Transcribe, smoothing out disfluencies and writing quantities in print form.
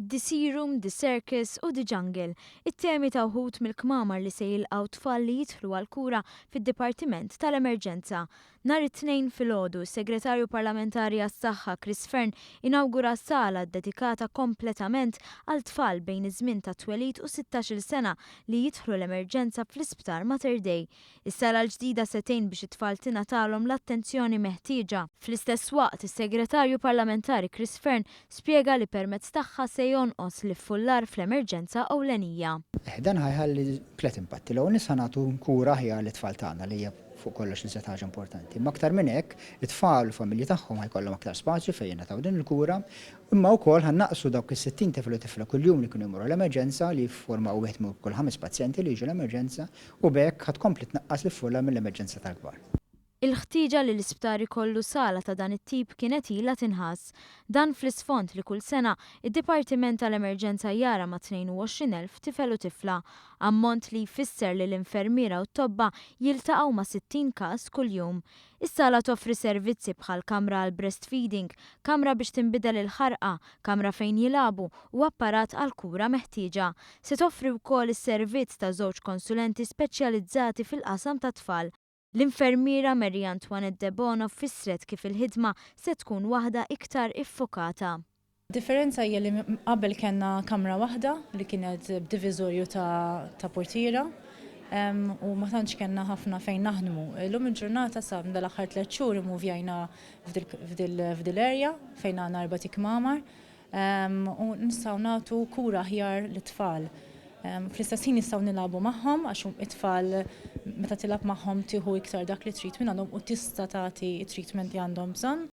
The Sea Room, The Circus u The Jungle, it-temi ta' wħud mill-kmamar li se jilqgħu tfal li jidħlu għall-kura fid-Dipartiment tal-Emerġenza. Nhar it-Tnejn filgħodu, is-Segretarju Parlamentari għas-Saħħa Chris Fearne inawgura sala ddedikata kompletament għal tfal bejn iż-żmien tat-twelid u 16-il sena li jidħlu l-emerġenza fl-Isptar Mater Dei. Is-sala l-ġdida se tgħin biex it-tfal tingħatalhom l-attenzjoni meħtieġa. Fl-istess waqt, is-Segretarju Parlamentari Chris Fearne spjega li permezz tagħha se jonqos l-iffullar fl-emerġenza ewlenija. Dan ħa jħalli tliet impatti. L-ewwel nett ħa nagħtu kura aħjar lit-tfal tagħna li hija fuq kollox l-iżjed ħaġa importanti. Imma aktar minn hekk, it-tfal u l-familji tagħhom ħa jkollhom aktar spazju fejn jingħataw din il-kura, imma wkoll ħa nnaqqsu dawk is-60 tifel u tifla kuljum li kienu jmorru l-emerġenza li jiffurmaw wieħed minn kull ħames pazjenti li jiġu l-emerġenza u b'hekk ħa tkompli tnaqqas l-iffullar mill-emerġenza tal-kbar. Il-ħtieġa li l-isptar ikollu sala ta' dan it-tip kienet ilha tinħass. Dan fl-isfond li kull sena, id-Dipartiment tal-Emerġenza jara ma' 22,000 tifel u tifla. Ammont li jfisser li l-infermiera u t-tobba jiltaqgħu ma' 60 każ kuljum. Is-sala toffri servizzi bħal kamra għall-breastfeeding, kamra biex tinbidel il-ħarqa, kamra fejn jilagħbu u apparat għall-kura meħtieġa. Se toffri wkoll is-servizz ta' żewġ konsulenti speċjalizzati fil-qasam tat-tfal. L-infermiera Marie Antoinette Debono fissret kif il-ħidma se tkun waħda iktar iffokata. Differenza hija li qabel kellna kamra waħda li kienet b'diviżorju ta' portiera u ma tantx kellna ħafna fejn naħdmu. Illum il-ġurnata sa dal-aħħar 3 xhur immuvjajna f'dil-area fejn għandna erbat ikmamar u nistgħu nagħtu kura aħjar lit-tfal. Fl-istess ħin nistgħu nilagħbu magħhom għax it-tfal meta tilgħab magħhom tieħu iktar dak li trid minn għandhom u tista' tagħti t-treatment li għandhom bżonn.